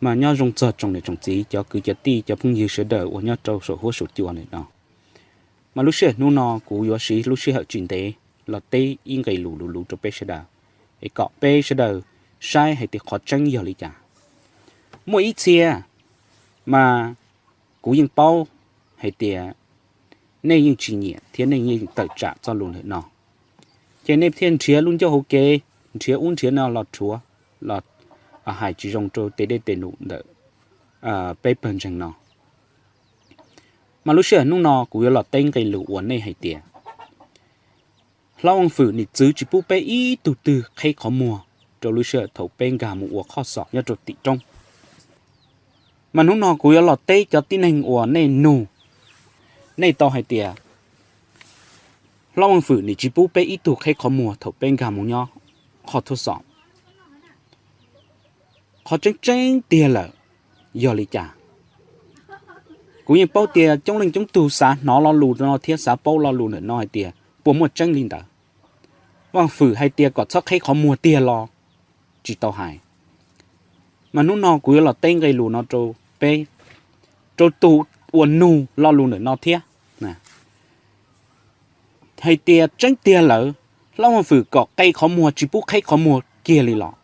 Mas nyob zoo txog tsoom niam tsoom txiv, cov kwv cov tij, cov phooj ywg sawv daws uas nyob rau saum huab saum cua ntawm no. Mas lub sij hawm hnub no kuv yuav siv lub sij hawm tsis ntev los teb ib nqe lus luv luv rau peb sawv daws, es kom peb sawv daws saib hais tias qhov tseeb yog li cas. Muaj ib txhia mas kuv yeej paub hais tias nej yeej tsis nyiam thiab nej yeej tawm tsam txoj lus ntawm no, ces nej thiaj nrhiav lub ncauj hauv kev, nrhiav ub nrhiav no los rhuav, los hais tsis zoo rau tes dej tes num ntawm peb pawg ntseeg no. Mas lub sij hawm hnub no kuv yuav los teb nqe lus ua nej hais tias Hlob Vaj Fwm nim txwv tsis pub peb ib tug twg qheb qhov muag rau lub sij hawm thaum peb nkag mus ua qhov xom nyob rau tim roob. Mas hnub no kuv yuav los teb cov tib neeg uas nej nug, nej tau hais tias Hlob Vaj Fwm nim tsis pub peb ib tug qheb qhov muag thaum peb nkag mus nyob qhov thaj xom. Qhov tseeb tseeb tiag lawm yog li cas? Kuv yeej paub tias coob leej coob tug xav hnov lo lus no thiab xav paub lo lus ntawm no hais tias puas muaj tseeb li ntawd. Vaj Fwm hais tias kom txhob qheb qhov muag tiag los tsis tau hais. Mas hnub no kuv yuav los teb nqe lus no rau peb, rau tus uas nug lo lus ntawm no thiab, hais tias tseeb tiag lawm, Hlob Vaj Fwm kom qe qhov muag tsis pub qheb qhov muag kiag li los?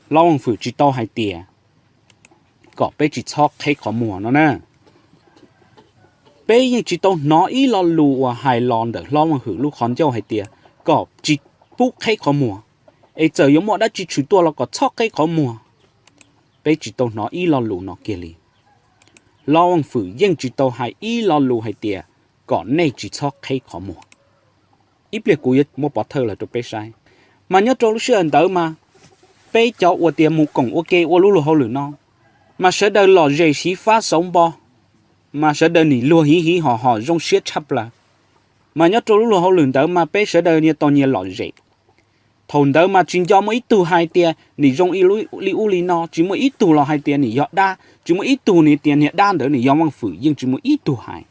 Hlob Vaj Fwm tsis tau hais tias kom peb tsis txhob qheb qhov muag no na. Peb yeej tsis tau hnov ib lo lus uas hais los ntawm Hlob Vaj Fwm lub qhov ncauj hais tias kom tsis pub qheb qhov muag, es txawm yuav muaj dab tsi tshwm tuaj los kom txhob qheb qhov muag. Peb tsis tau hnov ib lo lus no kiag li. Hlob Vaj Fwm yeej tsis tau hais ib lo lus hais tias kom nej tsis txhob qheb qhov muag. Ib pliag kuv yuav muab pov thawj los rau peb saib. Mas nyob rau lub sij hawm ntawd mas peb cov uas tias mus koom ua ke ua lub luag hauj lwm no, mas sawv daws lom zem xyiv fab xauv npo, mas sawv daws nim luag hiv hiv hos hos zoo siab tshaj plaws. Mas nyob rau lub luag hauj lwm ntawd mas peb sawv daws nyias tau nyias lom zem. Thaum ntawd mas tsis nco muaj ib tug hais tias nim zoo li ub li no, tsis muaj ib tug los hais tias nim yog dab, tsis muaj ib tug nim tias niag dab ntawd nim yog Vaj Fwm, yeej tsis muaj ib tug hais.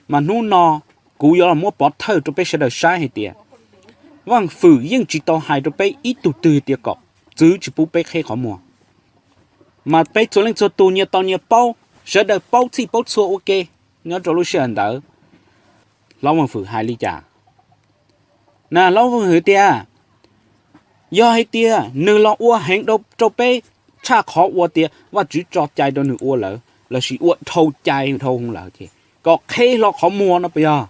Mas hnub no kuv yuav los muab pov thawj rau peb sawv daws saib hais tias Vaj Fwm yeej tsis tau hais rau peb ib tug twg tias kom txwv tsis pub peb qheb qhov muag. Mas peb txhua leej txhua tus nyias tau nyias paub, sawv daws paub txhij paub txhua ua ke nyob rau lub sij hawm ntawd. Hlob Vaj Fwm hais li cas? Na Hlob Vaj Fwm tias, yog hais tias nws los ua heev rau peb tshaj qhov ua tias Vajtswv tso cai rau nws ua lawm, lossis ua dhau cai dhau hwv lawm ces kom qheb hlo qhov muag no puas yog?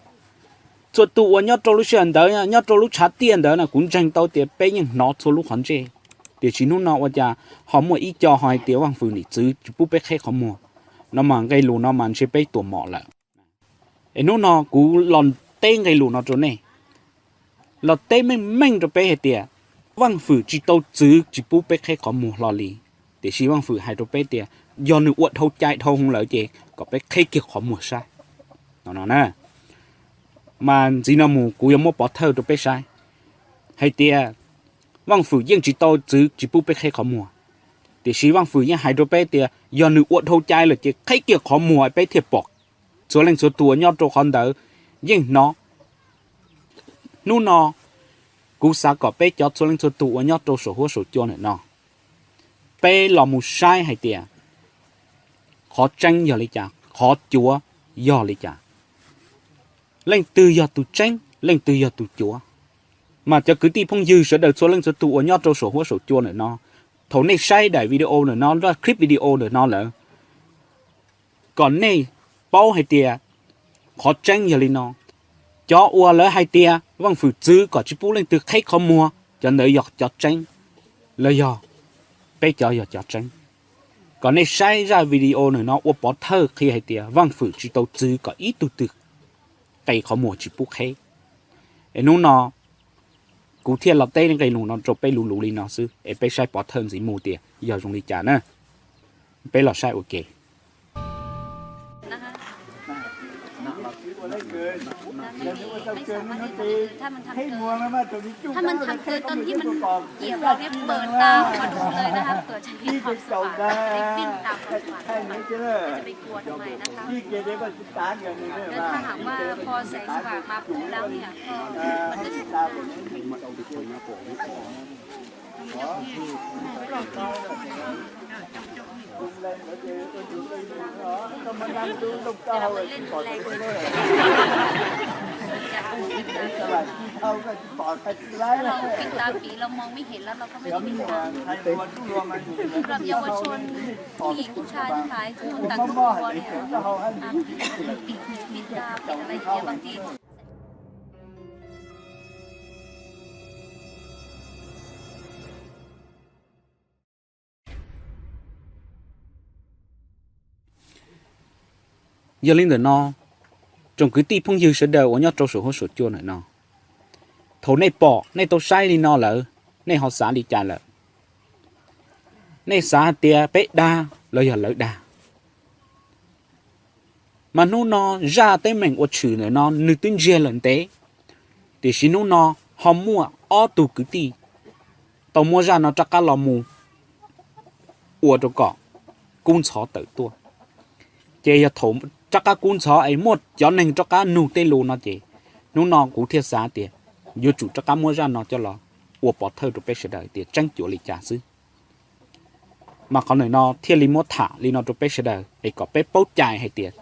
Txhua tus uas nyob rau lub sij hawm ntawd, nyob rau lub tshav tiaj ntawd na, kuv ntseeg tau tias peb yeej hnov txhua lub qhov ntsej. Tiam sis hnub no ua cas ho muaj ib co ho hais tias Vaj Fwm nim txwv tsis pub peb qheb qhov muag no mas nqe lus no mas ntshe peb tuam mom lawm. Es hnub no kuv los teb nqe lus no rau nej, los teb meej meej rau peb hais tias Vaj Fwm tsis tau txwv tsis pub peb qheb qhov muag hlo li. Tiam sis Vaj Fwm hais rau peb tias yog nws ua dhau cai dhau hwv lawm ces kom peb qheb kiag qhov muag saib no na. Mas ntxiv no mus kuv yuav muab pov thawj rau peb saib hais tias Vaj Fwm yeej tsis tau txwv tsis pub peb qheb qhov muag. Tiam sis Vaj Fwm yeej hais rau peb tias yog nws ua dhau cai lawm ces qheb kiag qhov muag peb thiaj pom. Txhua leej txhua tus uas nyob rau qhov ntawd yeej hnov. Hnub no kuv xav kom peb cov txhua leej txhua tus uas nyob rau saum huab saum cua ntawm no, peb los mus saib hais tias qhov tseeb yog li cas, qhov cuav yog li cas, leej twg yog tus tseeb, leej twg yog tus cuav. Mas cov kwv tij phooj ywg sawv daws txhua leej txhua tus uas nyob rau saum huab saum cua ntawm no, thaum nej saib daim video ntawm no, clip video ntawm no lawm, kom nej paub hais tias qhov tseeb yog li no. Cov uas lawv hais tias Vaj Fwm txwv kom tsis pub leej twg qheb qhov muag, cov ntawd yog cov tseeb, los yog peb cov yog cov tseeb. Kom nej saib zaj video ntawm no ua pov thawj qhia hais tias Vaj Fwm tsis tau txwv kom ib tug twg qe qhov muag tsis pub qheb. Es hnub no kuv thiaj los teb nqe lus no rau peb luv luv li no xwb, es peb saib pov thawj ntxiv mus tias yog zoo li cas na. Peb los saib ua ke. Los ua phim tas phim los mus mej hem los los koj mej phim tas. Sำລັບເຍົາວະຊົນ ຜູ້ຍິງຜູ້ຊາຍທັງຫຼາຍ ທຸກຄົນຕ່າງຄົນຕ່າງຄົນ ອ່າ ຜິດຫູຜິດຕາ ຜິດອະໄລເສຍບາງທີ Yog li ntawm no, tsoom kwv tij phooj ywg sawv daws uas nyob rau saum huab saum cua ntawm no, thaum nej pom nej tau saib li no lawm, nej ho xav li cas lawm? Nej xav hais tias peb dag los yog lawv dag? Mas hnub no zaj teeb meem uas tshwm ntawm no nws twb ntsiag lawm ntev, tiam sis hnub no ho muaj ob tug kwv tij tau muab zaj no rov qab los mus ua rau kom kub ntxhov tawm tuaj. Ces yog thaum rov qab kub ntxhov es muaj cov neeg rov qab nug tej lus no ces hnub no kuv thiaj xav tias yuav tsum rov qab muab zaj no coj los ua pov thawj rau peb sawv daws tias tseeb cuav li cas xwb. Mas qhov ntawm no thiaj li muab tham li no rau peb sawv daws es kom peb paub cai hais tias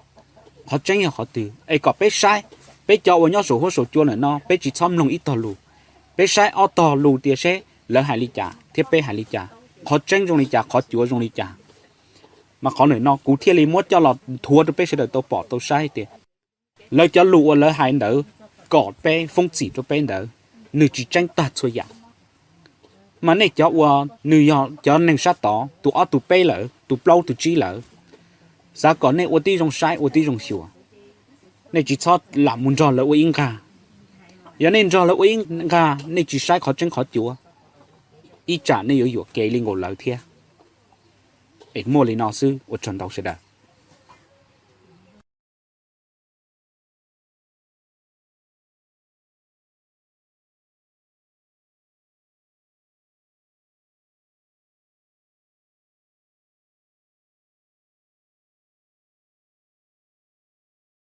qhov tseeb yog qhov twg es kom peb saib, peb cov uas nyob saum huab saum cua ntawm no peb tsis txhob mloog ib tog lus, peb saib ob tog lus tias seb lawv hais li cas thiab peb hais li cas, qhov tseeb zoo li cas, qhov cuav zoo li cas. Mas qhov ntawm no kuv thiaj li muab coj los nthuav rau peb sawv daws tau pom tau saib tias lawv cov lus uas lawv hais ntawd kom peb foob txim rau peb ntawd, nws tsis tseeb tag txhua yam. Mas nej cov uas nws yog cov neeg sab tod, tus ob tus peb lawm, tus plaub tus tsib lawm, xav kom nej ua tib zoo saib ua tib zoo xyuas, nej tsis txhob lam mus nrog lawv ua ib nqag. Yog nej nrog lawv ua ib nqag nej tsis saib qhov tseeb qhov cuav, ib tsam nej yuav yuam kev li nkaus lawv thiab. Es muaj li no xwb, ua tsaug ntau sawv daws.